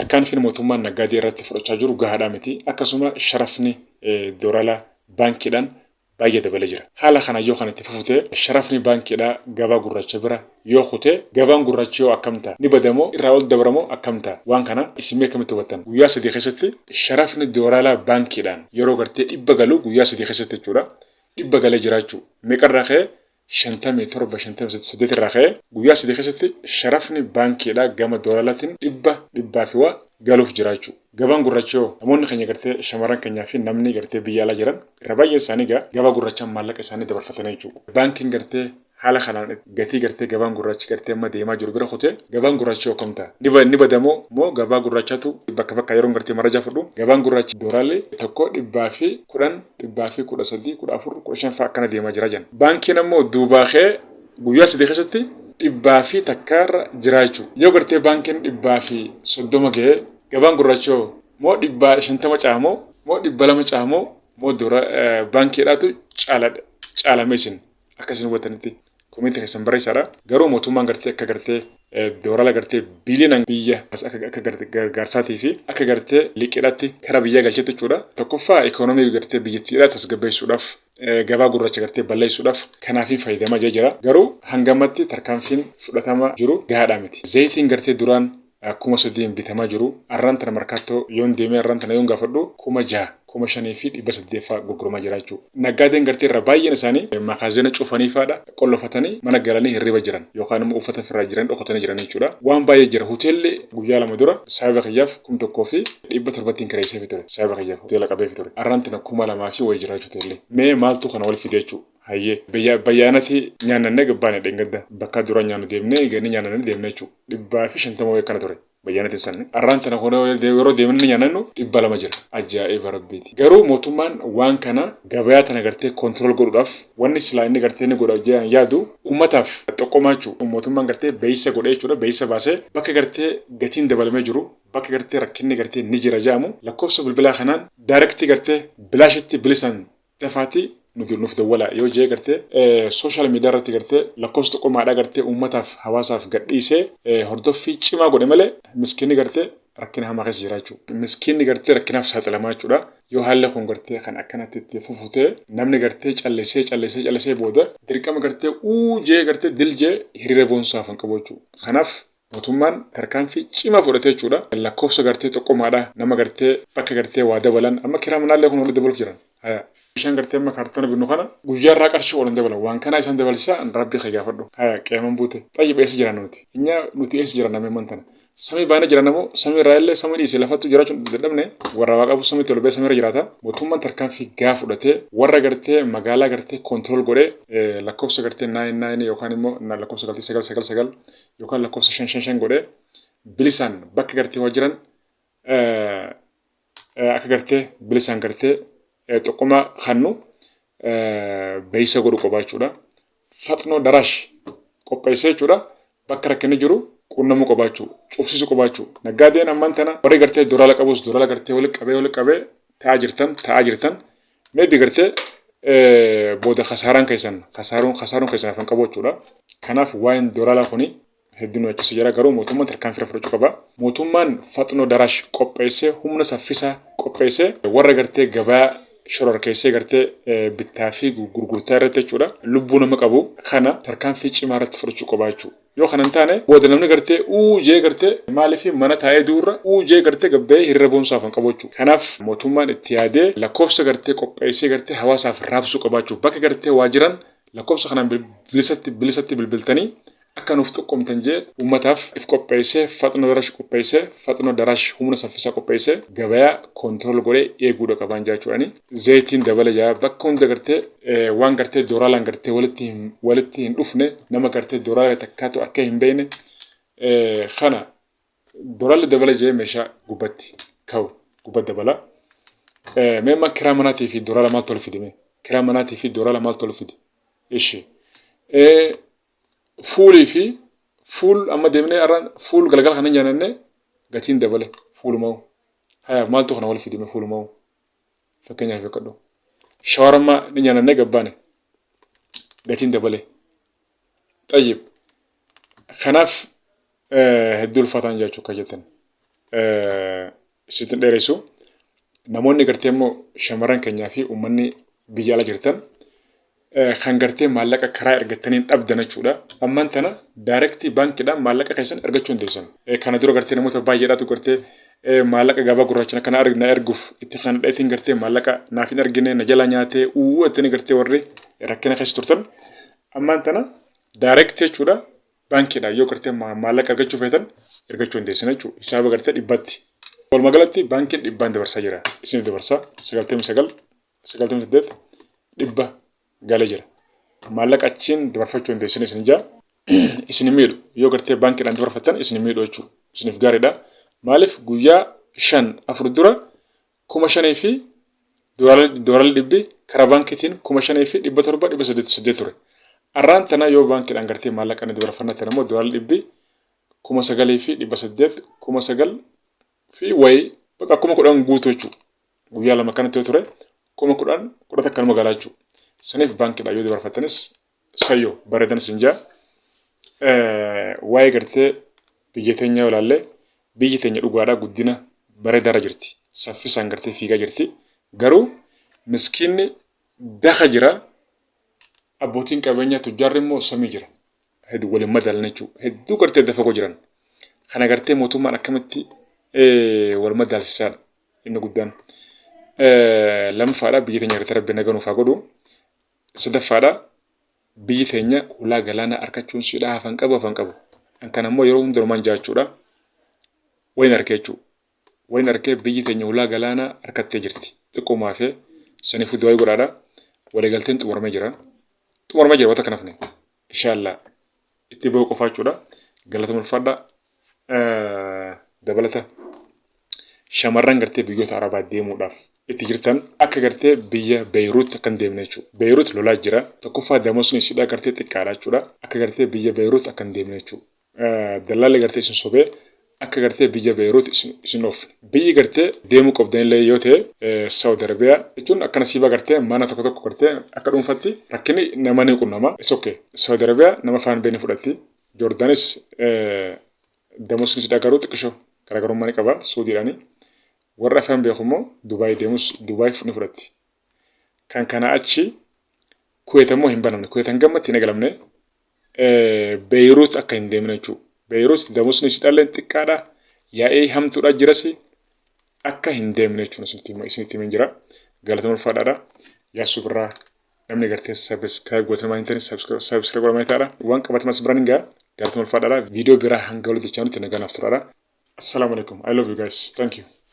Tarkaanfiin mootummaan naggaadee irratti fudhachaa jiru gahaadhaa miti. Akkasuma sharafni doolaara baankiidhaan baay'ee dabalee jira. Haala kana yoo kan itti fufute, sharafni baankiidhaa gabaa gurraacha bira yoo kute, gabaan gurraachi yoo akkam ta'a? Ni badamoo irraa ol dabramoo akkam ta'a? Waan kana isin mee akkamitti hubattan? Guyyaa 3 keessatti sharafni doolaara baankiidhaan yeroo gartee 100 galu, guyyaa 3 keessatti jechuudha. 100 galee jiraachuu. Meeqarraa ka'ee? 57, 58 irraa ka'ee guyyaa 3 keessatti sharafni baankiidhaa gama doolaaraatiin 100, dhibbaa fi waa galuuf jiraachuu. Gabaan gurraachi hoo? Namoonni keenya gartee shamarran keenyaa fi namni gartee biyya alaa jiran irra baay'een isaanii egaa gabaa gurraachaan maallaqa isaanii dabarfatanii jechuudha. Baankiin gartee haala kanaan gatii gartee gabaan gurraachi gartee amma deemaa jiru bira kutee, gabaan gurraachi hoo akkam ta'a? Ni badamoo moo gabaa gurraachaatu bakka bakka yeroon gartee marajaa fudhu, gabaan gurraachi doolaalli tokko 110, 113, 14, 15 fa'a akkana deemaa jira jedhan. Baankiin ammoo duubaa ka'ee guyyaa 3 keessatti 101rra jira jechuudha. Yoo gartee baankiin 130 ga'ee, gabaan gurraachi hoo moo 150 caamoo moo 200 caamoo moo dura baankiidhaatu caala caalame? Isin akka isin hubattanitti comment keessan barreessaadha. Garuu mootummaan gartee akka gartee doolaara gartee biiliyoonaan biyya akka gargaarsaatii fi akka gartee liqiidhaatti kara biyyaa galchetti jechuudha. Tokkoffaa ikoonomii gartee biyyattiidhaa tasgabbeessuudhaaf, gabaa gurraacha gartee balleessuudhaaf kanaafin fayyadamaa jira. Garuu hangamatti tarkaanfiin fudhatama jiru gahaadhaa miti. Zayitiin gartee duraan 3000n bitamaa jiru, arraan tana markaattoo yoon deemee arraan tana yoon gaafadhu, 6000, 5800 fa'aa gurguramaa jira jechuudha. Naggaadeen gartee irra baay'een isaanii makaazina cufanii fa'aadha qollofatanii mana galanii hirriba jiran yookaan immoo uffata ofirraa jiran dhokatanii jiran jechuudha. Waan baay'ee jira. Hoteelli guyyaa 2 dura saahiba kiyyaaf 1700ttiin kireesseefi ture. Saahiba kiyyaaf hoteela qabeefi ture. Arraan tana 2000 fi wayii jira jechuudha hoteelli. Mee maaltu kana wal fide jechuudha? Hayyee. Bayyaanati nyaannannee gabbaane dheengadda. Bakka dura nyaannu deemnee eeganii nyaannannee deemne jechuudha. 150 wayii akkana ture. Bayyaanatiin san. Arraan tana kun yeroo deemnee nyaannannu 200 jira. Ajaa'iba rabbiiti. Garuu mootummaan waan kana gabayaa tana gartee control godhuudhaaf wanni silaa inni gartee ni godha jedhan yaadu uummataaf xoqqomaa jechuudha. Mootummaan gartee beeksisa godhee jechuudha. Beeksisa baasee bakka gartee gatiin dabalamee jiru, bakka gartee rakkinni gartee ni jira jedhamu, lakkoofsa bilbilaa kanaan direct gartee bilaashitti bilisan dafaatii nuuf dawwalaa yoo jee gartee social media irratti gartee lakkoofsa xoqqomaadhaa gartee uummataaf hawaasaaf gadhiisee hordoffii cimaa godhe malee, miskiinni gartee rakkina hamaa keessa jira jechuudha. Miskiinni gartee rakkinaaf saaxilamaa jechuudha. Yoo haalli kun gartee kan akkanatti itti fufutee, namni gartee callisee callisee callisee booda dirqama gartee uu jee gartee dil jee hiriira boonsaaf hin qabu jechuudha. Kanaaf mootummaan tarkaanfii cimaa fudhatee jechuudha. Lakkoofsa gartee xoqqomaadha. Nama gartee bakka gartee waa dabalan, amma kiraa manaallee kun walitti dabaluuf jiran. Haya. Bishaan gartee amma kaartoona binnu kana guyyaa irraa qarshii 10 dabalan. Waan kanaa isaan dabalsisaa rabbii kee gaafadhu. Haya, qeeman buute. Xayyib, eessa jiran nuti? Inyaa nuti eessa jiran namni amman tana? Samii baanee jiran ammoo samii irraa illee samii dhiise lafattu jiraachuu dadhabne, warra waa qabu samiitti ol ba'ee samii irra jiraata. Mootummaan tarkaanfii gaa fudhatee warra gartee magaalaa gartee control godhee lakkoofsa gartee nine nine yookaan immoo lakkoofsa gartee 999 yookaan lakkoofsa 555 godhee bilisaan bakka gartee waa jiran akka gartee bilisaan gartee xoqqoma kannu beeksisa godhu qaba jechuudha. Faxnoo daraash qopheessee jechuudha. Bakka rakkinni jiru quunnamuu qaba jechuudha. Cufsiisuu qaba jechuudha. Naggaadeen ammaan tana warri gartee doolaara qabus doolaara gartee walitti qabee walitti qabee taa'aa jirtan taa'aa jirtan, maybe gartee booda kasaaraan keessan kasaaruun keessan hafan qabu jechuudha. Kanaaf waa'een doolaaraa kuni hedduu nu achiisa jira, garuu mootummaan tarkaanfii fudhachuu qaba. Mootummaan faxnoo daraash qopheessee, humna saffisaa qopheessee, warra gartee gabaa shororkeessee gartee bittaa fi gurgurtaa irratti jechuudha lubbuu nama qabu kana tarkaanfii cimaa irratti fudhachuu qaba jechuudha. Yoo kana hin taane booda namni gartee uu jee gartee maaliif mana taa'ee duurra uu jee gartee gabba'ee hiriira boonsaaf hin qabu jechuudha. Kanaaf mootummaan itti yaadee lakkoofsa gartee qopheessee gartee hawaasaaf raabsuu qaba jechuudha. Bakka gartee waa jiran lakkoofsa kanaan bilisatti bilisatti bilbiltanii akka nuuf xoqqomtan jee uummataaf if qopheessee, faxnoo darash qopheessee, faxnoo darash humna saffisaa qopheessee gabayaa control godhee eeguudha qabaan jechuudhaani. Zayitiin dabale jaa, bakka hunda gartee waan gartee dooraalaan gartee walitti hin dhufne, nama gartee dooraala takkaatu akka hin beekne kana dooraalli dabale jee meeshaa gubbatti ka'u gubbatti dabala. Mee amma kiraa manaatii fi dooraala maaltu wal fide mee? Kiraa manaatii fi dooraala maaltu wal fide? Ishi. Fuulii fi fuul amma deemnee har'a fuul galgala kana nyaanne gatiin dabale fuulumaa'u. Haya, maaltu kana wal fide mee fuulumaa'u? Fakkeenyaaf eeggadhu. Shawarmaa ni nyaannee gabbaane gatiin dabale. Xayyib. Kanaaf hedduu ulfaataan jechuu akka jettan. Sitti dheeressu. Namoonni gartee immoo shamarran keenyaa fi uummanni biyya ala jirtan kan gartee maallaqa karaa ergattaniin dhabdan jechuudha. Ammaan tana direct baankiidhaan maallaqa keessan argachuu dandeessan. Kana dura gartee namoota baay'eedhaatu gartee maallaqa gabaa gurraacha kana na erguuf itti kan dheetiin gartee maallaqa naaf hin argine, na jala nyaatee uuu jettanii gartee warri rakkina keessa turtan. Ammaan tana direct jechuudha, baankiidhaan yoo gartee maallaqa argachuu feetan ergachuu dandeessan jechuudha. Hisaaba gartee dhibbatti. Walumaa galatti baankiin dhibbaan dabarsaa jira. Isiniif dabarsaa 99, 98, 100 galee jira. Maallaqa achiin dabarfachuu dandeessan isin jaa. Isin miidhu, yoo gartee baankiidhaan dabarfattan isin miidhu jechuudha. Isiniif gaariidha. Maaliif, guyyaa 5 4 dura 5,000 fi doolaarri dhibbi karaa baankiitiin 5,700 808 ture. Arraan tana yoo baankiidhaan gartee maallaqa inni dabarfannaa tan immoo doolaarri dhibbi 9,800, 9,000 fi wayii, bakka 10,000 guutuu jechuudha. Guyyaa 2 kanatti yoo ture 10,000 kudha takka nama galaa jechuudha. Saniif baankiidhaan yoo dabarfattanis sayyoo bareedan isin jaa. Waa'ee gartee biyya teenya yoo ilaalle, biyyi teenya dhugaadhaa guddina bareedaarra jirti. Saffisaan gartee fiigaa jirti. Garuu miskiinni daka jira. Abbootiin qabeenyaa tujjaarri immoo samii jira. Hedduu waliin madaalan jechuudha. Hedduu gartee adda fagoo jiran. Kana gartee mootummaan akkamitti wal madaalsisaadha inni guddaan. Lamaffaadha, biyya teenya gartee Rabbi nagaa nuuf haa godhu. Sadaffaadha, biyyi teenya hulaa galaanaa argachuun siidhaa hafan qabu hafan qabu. An kana immoo yeroo hundumaan jaachuudha. Wayin arkee jechuudha. Wayin arkee biyyi teenya hulaa galaanaa argattee jirti. Xiqqoomaa hafee saniifuu du'aa godhaadha. Waliigalteen xumuramee jira. Xumuramee jira wanta kanafne. Inshallah itti ba'uu qofaa jechuudha. Galata ulfaadha. Dabalata shamarran gartee biyyoota Arabaa deemuudhaaf itti jirtan akka gartee biyya Beeyruut akka hin deemne jechuudha. Beeyruut lolaa jira. Tokkoffaa damoosni isiidhaa gartee xiqqaadha jechuudha. Akka gartee biyya Beeyruut akka hin deemne jechuudha. Dallaalli gartee isin sobee akka gartee biyya Beeyruut isin oofne. Biyyi gartee deemuu qabdanillee yoo ta'e Saudi Arabiyaa jechuun akka nasiibaa gartee mana tokko tokko gartee akka dhuunfatti rakkinni nama ni qunnama. It's okay. Saudi Arabiyaa nama afaan beekne fudhatti. Joordaanis damoosni isiidhaa garuu xiqqishoo garaagarummaa ni qaba Suudiidhaani. Warra afaan beeku immoo Dubaay deemus Dubaay ni fudhatti. Kan kana achi Kuweet ammoo hin banamne. Kuweet hanga ammatti hin eegalamne. Beeyruut akka hin deemne jechuudha. Beeyruut damoosni isiidhaallee xiqqaadha. Yaa'ii hamtuudha jiras, akka hin deemne jechuudha isinitti himeen jira. Galatama ulfaadhaadha. Yaassuu birraa namni gartee subscribe gootan waan hin ta'in subscribe godhamaa ta'aadha. Waan qabatamas biraan hin ga'a. Galatama ulfaadhaadha. Viidiyoo biraa hanga walitti jechaanutti nagaa naaf turaadha. Assalaamu alaikum. I love you guys. Thank you.